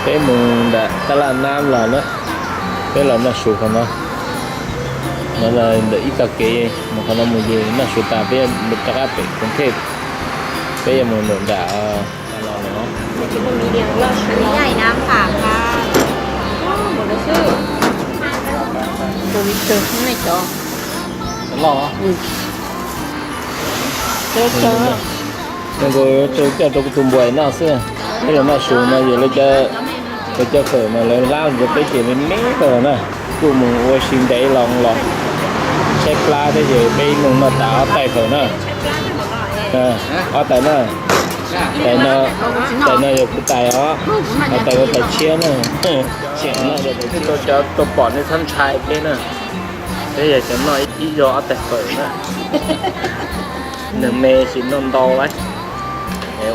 Peb mus nram tab laj nab los na, peb los noj su qhov no. No ntawm ib tog kev mus qhov no mus ces noj su tas peb rov qab pem Koos Thej, peb yuav mus nram nram. Nws kuj coj rau kuv tus npua noj xwb. Peb los noj su no yog lawv cov fawm mas lawv hlab rau peb ces me me rau na. Kuj mus ua si ntev los los tshaib plab thiab ces peb ib nus noj tas ob tais fawm na. Ob tais na, tais no yog kuv tais os, ob tais ua tais tshiab na. Tsis tau cov tuaj pom nej txhob ntshai peb na. Peb yog cov noj ib zaug ob tais fawm na. Nws me tsis noj ntau lawm,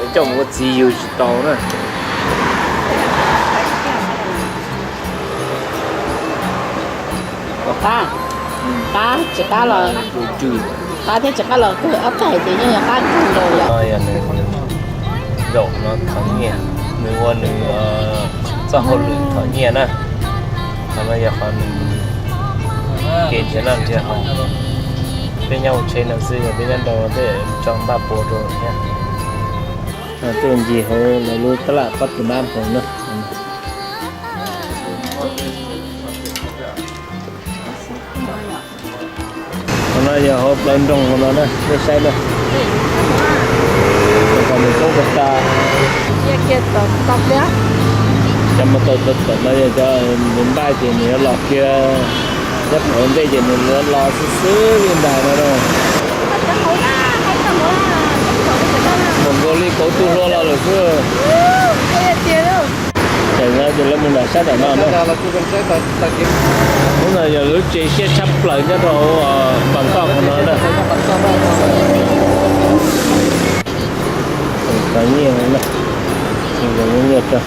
ua coj mus ua txiv yug tsis tau na. Qab, qab tsis qab los, qab thiab tsis qab los kawg ob tais ces yeej yog qab kawg nkaus yom. Zaum no thov nyiaj, nws ua nws txoj hauj lwm thov nyiaj na. Qhov no yog qhov nws kev nrhiav noj nrhiav haus. Peb nyob hauv tsheb no xwb, yog peb nyob nrau tej tso npaj pua rau thiab. Tuaj ncig hauv lawv lub tab laj pob tus nab hmoov na. Qhov no yog hauv plawv nroog hauv no na, nej saib na. Qhov nws poob tag tag. Cov mus tau tawm no yog cov nws npaj ces nws yuav los kiag, nyob tom ntej ces nws yuav los xwb xwb li ntag no. Mus nkaus li kauv tu hlua los lawm xwb. Tam no ces lawv mus nram sab tam no na. Lub no yog lub tsev siab tshaj plaws nyob rau Bangkok no na. Nyiaj, nyiaj rau,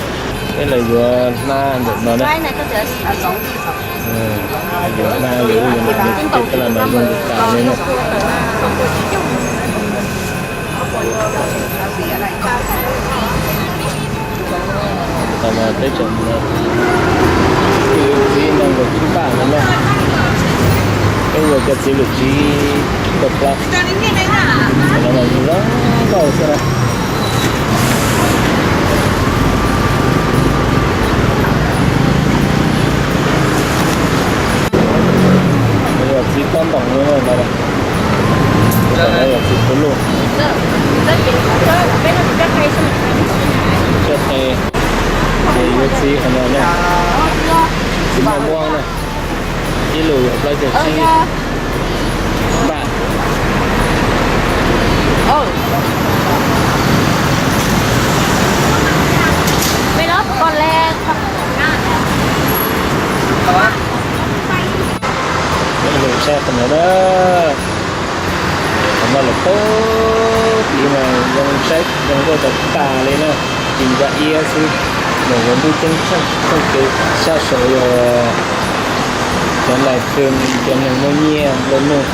peb los yuav hnab ntawm no na. Yuav hnab yuav ua nws tus tab laj no zoo li cas li na. Qhov no peb tseem mus no, txiv nees nkaum tsib npaj no na, peb ua cov txiv lwm tsib kaum plaub, qhov no mas zoo nkauj xwb na. Yog txiv tob ntoos no, yog txiv kuv luj. Txiv qe, ces yuav txiv qhov no na, txiv maj muab na, ib lus plaub caug tsib npaj. Saib qhov no na, qhov no lawm pab tid mas zoo saib zoo nkauj tas tas li na, tsis ntsa iab xwb. Mas yuav ntuj ceeb tsheej txoj kev sab saud yog cov live stream, cov neeg muaj nyiaj nplua nuj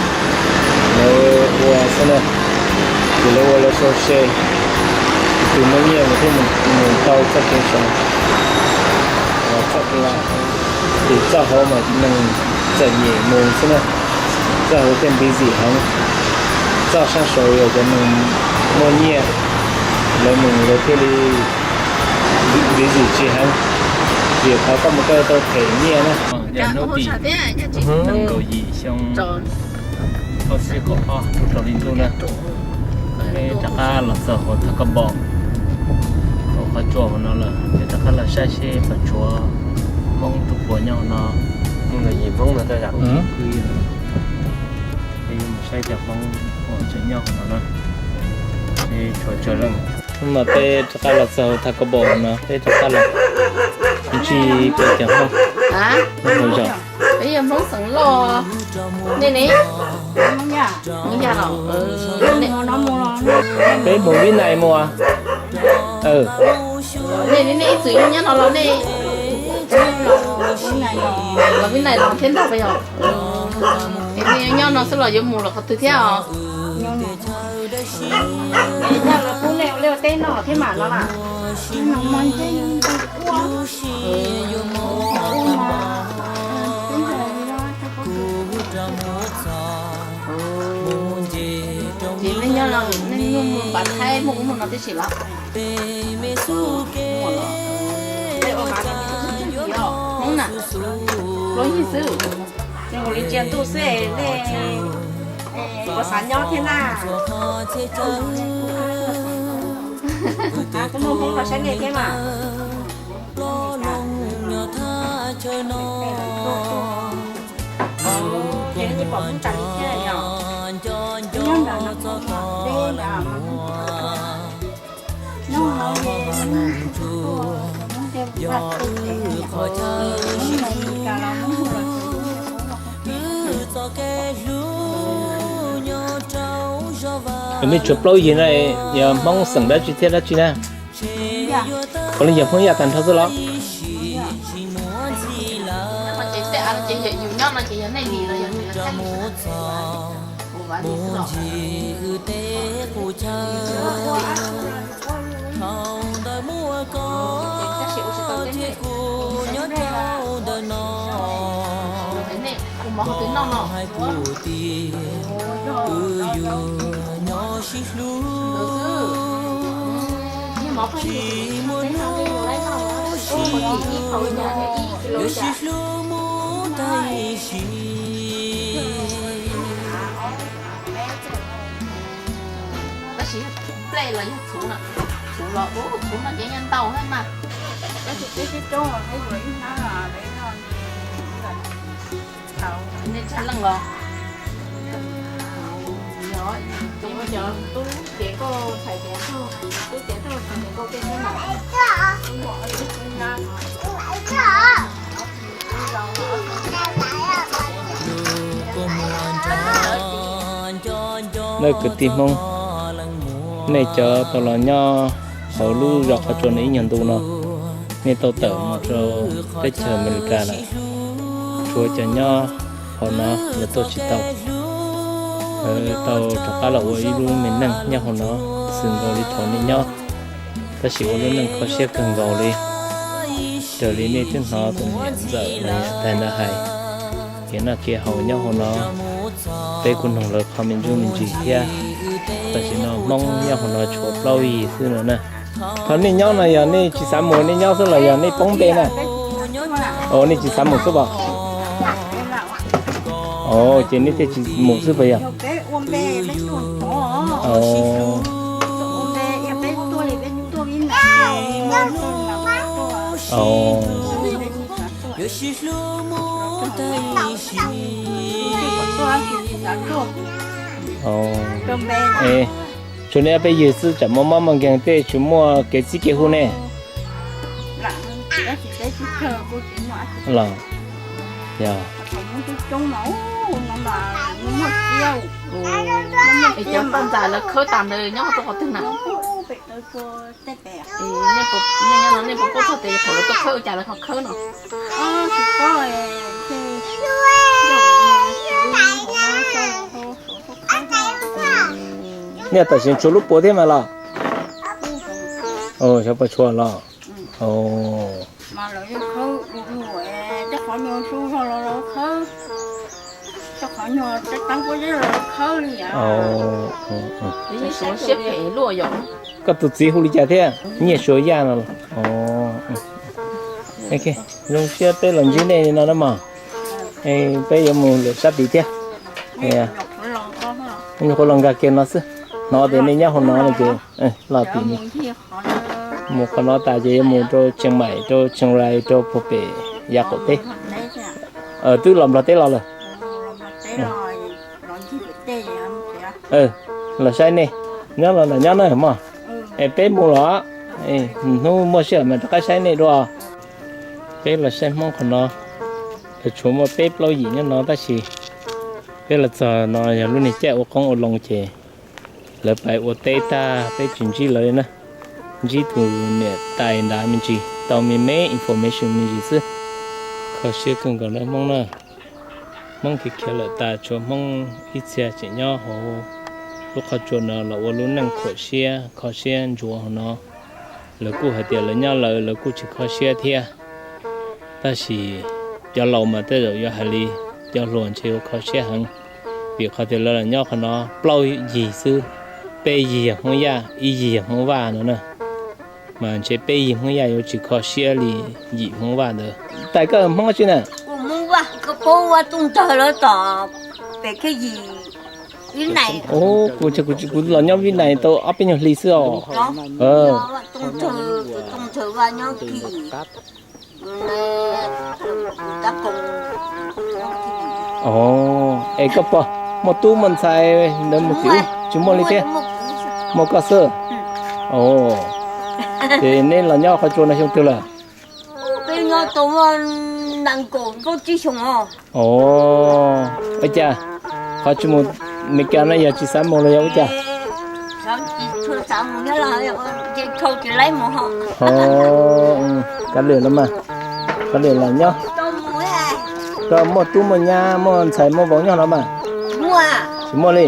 lawv ua xwb na. Ces lawv ua lawv sau se, tus muaj nyiaj mas thiaj mus tau txoj kev saud. Txoj kev, tus txoj hauv mas neeg txom nyem mus xwb na. Txoj hauv thiaj busy heev. Txoj sab saud yog cov neeg muaj nyiaj, lawv mus lawv thiaj li busy tsis heev. Vim qhov koj mus koj tau them nyiaj na. Nees nkaum yim xyoo ob txhiab kaum ob, rau li ntuj na, peb rov qab los txog hauv Tha Kos Npaum, hauv qhov tsua hauv no lawm, peb rov qab los saib seb puas tshuav Hmoob tus puas nyob hauv no. Mus los yim Hmoob no taj zam peb yuav mus saib cov Hmoob uas tseem nyob hauv no na, seb tshuav tsawg leej. Hnub no peb rov qab los txog hauv Tha Kos Npaum no, peb rov qab los ntsib peb cov Hmoob hauv zos. Peb yog Hmoob xeem Lauj. Nej ne? Mus yas los? Peb mus Vib Nais mus. Nej, nej ib txwm nyob no los nej los Vib Nais los thiab ntag puas yog? Nej nyob no xwb los yuav mus los qhov twg thiab os? Yog los pub nej ua liaj ua teb noj thiab mas no na. Ces nej nyob no nej muaj pam thaib muaj ub muaj no tib si los? Hmoob na, luag yig xwb. Nkaus li tsiaj ntuj xwb nej puas xav nyob thiab na? Kuv muaj Hmoob los saib nej thiab mas. Ces nej pom Hmoob tas li thiab yom? Nej tshuav plaub yig no yog Hmoob xeem dab tsi thiab dab tsi na? Puav leej yog Hmoob Yaj tag nrho xwb los? Tab sis nplej los yog txhuv no, txhuv los txhuv no ces yeej ntau thiab mas. Nej tsis leej los? Ces muaj cov tub ces koj txhais tias tub ces tub txhais tias koj tej xwb mas. Leej kwv tij Hmoob, nej cov tau los nyob hauv lub zos qhov tsua no ib nyuag ntu no, nej tau tawm mus rau teb chaws Amelikas lawm, tshuav cov nyob hauv no lawv tuaj tsis tau. Lawv tau rov qab los ua ib lub me neej nyob hauv no xwm nkaus li thaum nej nyob, tab sis ua lub neej kho siab kawg nkaus li. Raws li nej twb hnov tus niam ntxawm los yog tais ntawd hais, kev noj kev haus nyob hauv no, peb kuj noog lawv qhov me ntsuj me ntsis thiab. Tam sim no Hmoob nyob hauv no tshuav plaub yig xwb no na. Qhov nej nyob no yog nej tsis xav mus nej nyob xwb los yog nej poob npe na? Os, nej tsis xav mus xwb as? Os, ces nej thiaj tsis mus xwb puas yog? Tsuas nej ob peb yig xwb tsam muaj mob muaj nkeeg tej tsis muaj kev txib kev hu ne. Los, yog. Cov poj ntxas lawv khawb tas ntawd nyob rau qhov twg na? Nej puas paub txog tias thaum lawv tuaj khawb ua cas lawv ho khawb no? Nej tam sim tshuav lub puav thiab mas los? Xyov puas tshuav los? Koj tus txiv hu li cas thiab? Nyiaj Suav Yaj no. Zoo siab peb los ntsib nej li no na mog. Peb yuav mus lawm sab tid thiab. Nyuam qhuav los nkag kiag no xwb, hnov tias nej nyob hauv no no ces los tim no. Mus qhov no tas ces yuav mus rau Chiang Mai, rau Chiang Rai, rau puag pem yav qaum teb. Twb los Nplog teb los lawm. Los saib nej, nyob los nram nyob na mog. Es peb mus los, hnub muaj sij hawm mas rov qab saib nej dua. Peb los saib Hmoob qhov no, tshuav muaj peb plaub yim nyob no tab sis peb los txog no yog lub niag caij ua qoob ua loo ces lawv pais ua teb tag peb tsis ntsib lawv li na. Ntsib tus niam tais nrad me ntsis tau me me information me ntsis xwb. Kho siab kawg nkaus na Hmoob na. Hmoob khiav khiav lawm tas tshuav Hmoob ib txhia tseem nyob hauv Lub qhov tsua no los ua lub neej khuam siab kho siab ntsuav hauv no. Lawv kuj hais tias lawv nyob lawv lawv kuj tsis kho siab thiab, tab sis cov laus mas tej zaum yuav hais li cov hluas ntshe ua kho siab heev, vim qhov tias lawv los nyob qhov no plaub yig xwb, peb yig yog Hmoob Yaj, ib yig yog Hmoob Vaj no na. Mas ntshe peb yig Hmoob Yaj yuav tsis kho siab li yim Hmoob Vaj ntawd. Tais koj Hmoob dab tsi na? Koj paub ua Tooj Ntawg lawv tom pem Khej Yim, kuv los nyob Vib Nais tau ob peb nyuag hli xwb os. Tooj Ntawg, Tooj Ntawg Vaj nyob Khej Yim. Es koj pog muaj tub muaj ntxhais ntawd mus tim ub tsis muaj li thiab? Muaj koj xwb. Ces neb los nyob qhov tsua no xyoo twg lawm? Peb nyob tau muaj nees nkaum plaub tsib xyoo os. Ua cas qhov tsis mus Meskas no yog tsis xav mus los yog ua cas? Kav liam los mas, kav liam los nyob. Koj muaj tub muaj nyab muaj ntxhais muaj vauv nyob no mas? Tsis muaj li.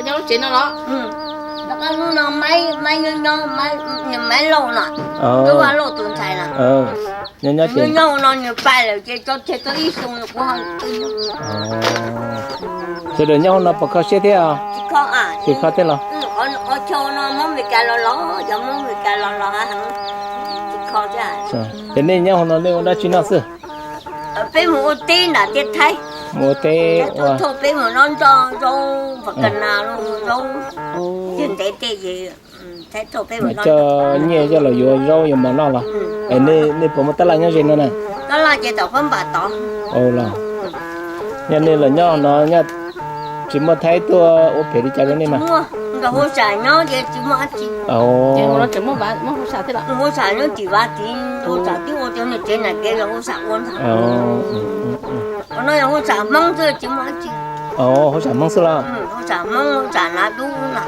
Nyob nyob ces, sawv daws nyob hauv no puas kho siab thiab? Tsis kho thiab los? Ces nej nyob hauv no nej ua dab tsi noj xwb? Peb mus ua teb nram tiaj Thaib. Mus ua teb ua. Peb mus noj nroj zaub, pas kas nas, zaub, ntev tej es coj nyiaj coj los yuav zaub yuav mov noj los? Nej puas muaj tab laj nyob ze no na? Tab laj ces tom Fab Npas tod. Los, yog nej los nyob no, tsis muaj Thaib tuaj ua phem li cas rau nej mas? Nkawd hu sam nyob ces tsis muaj dab tsi. Hu sam nyob tim Vav Tiv, hu sam twb ua rau nws tsev nram kev los hu sam ua ntag. Ua no yog hu sam Hmoob xwb tsis muaj dab tsi. Hu sam Hmoob xwb los? Hu sam Hmoob, hu sam Nav Dub na.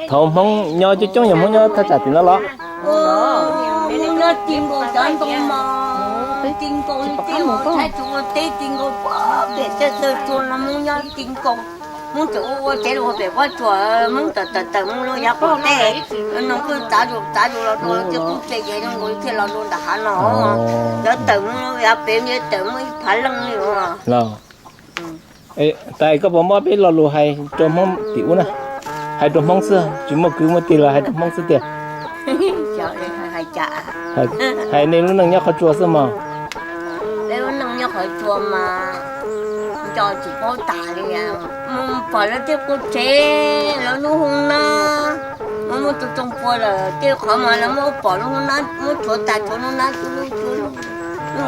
Thaum Hmoob nyob coob coob yog Hmoob nyob thaj tsam tim no los? Hmoob nyob ti nkaus cov ntoo mos, ti nkaus li tej Thaib tsis ua teb ti nkaus pem tej taw tsua no Hmoob nyob ti nkaus. Hmoob tseem ua ua tsev los pem Pob Tsuas, Hmoob tawm tawm tawm mus rau yav qaum teb, noog kuj txav zus txav zus los dua tej qub tse ces zoo nkaus thiaj los dua nram hav no. Cov tawm mus rau yav pem nce tawm muaj ib phav leej li os. Tais, koj puas muaj peb lo lus hais rau Hmoob tim ub na? Hais rau Hmoob xwb, tsis muaj kwv muaj tij los hais rau Hmoob xwb tiag. Hais nej lub neej nyob qhov tsua xwb mog. Peb lub neej nyob qhov tsua mas nco tsis paub tas li. Mus pom lawv tej qub tsev, lawv lub hoob nab, muaj muaj tsoos tsoos pua lawm tej qhov mas lawv muab pom lub hoob nab, muab tshuav tas tshuav lub nab, lub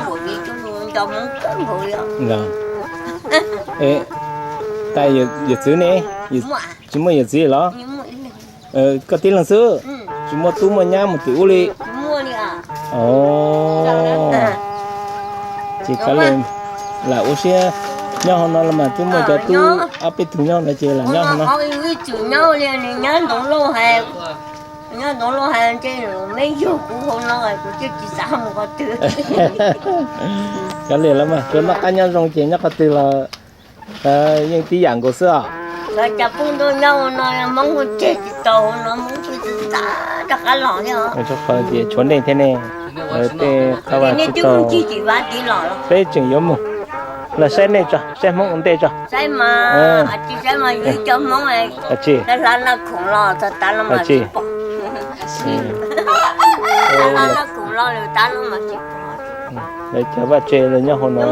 vauv viv coj lus nco Hmoob kawg nkaus li. Tais, yawm txwv ne? Tsis muaj yawm txwv los? Koj tib leeg xwb, tsis muaj tub muaj nyab mus tim ub li? Ces kav liam, lam ua siab nyob hauv no los mas twb muaj cov tub ob peb tug nyob ntawd ces lam nyob hauv no. Nyob ntawd los hais, nyob ntawd los hais ntshe me yug kuv hauv no kuv thiaj tsis xav mus qhov twg. Kav liam los mas tsuas noj qab nyob zoo ces nyob qhov twg los yeej tib yam nkaus xwb os. Lawv cas pub ntuj nyob hauv no Hmoob kuj tseg tsis tau hauv no, Hmoob kuj tsis xav rov qab los thiab os. Tshuav nej thiab ne, tej qhab vaj tsib taug, peb tseem yuav mus los saib nej tso, saib Hmoob ua ntej tso. Saib mas, tsis saib mas yus ib co Hmoob, hlav noj khoom los txog tav no mas tsis pom. Hlav noj khoom los lwm tav no mas tsis pom. Lawv cov vaj tsev los nyob hauv no.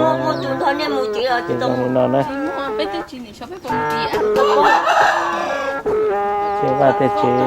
Ces vaj tej tsev no.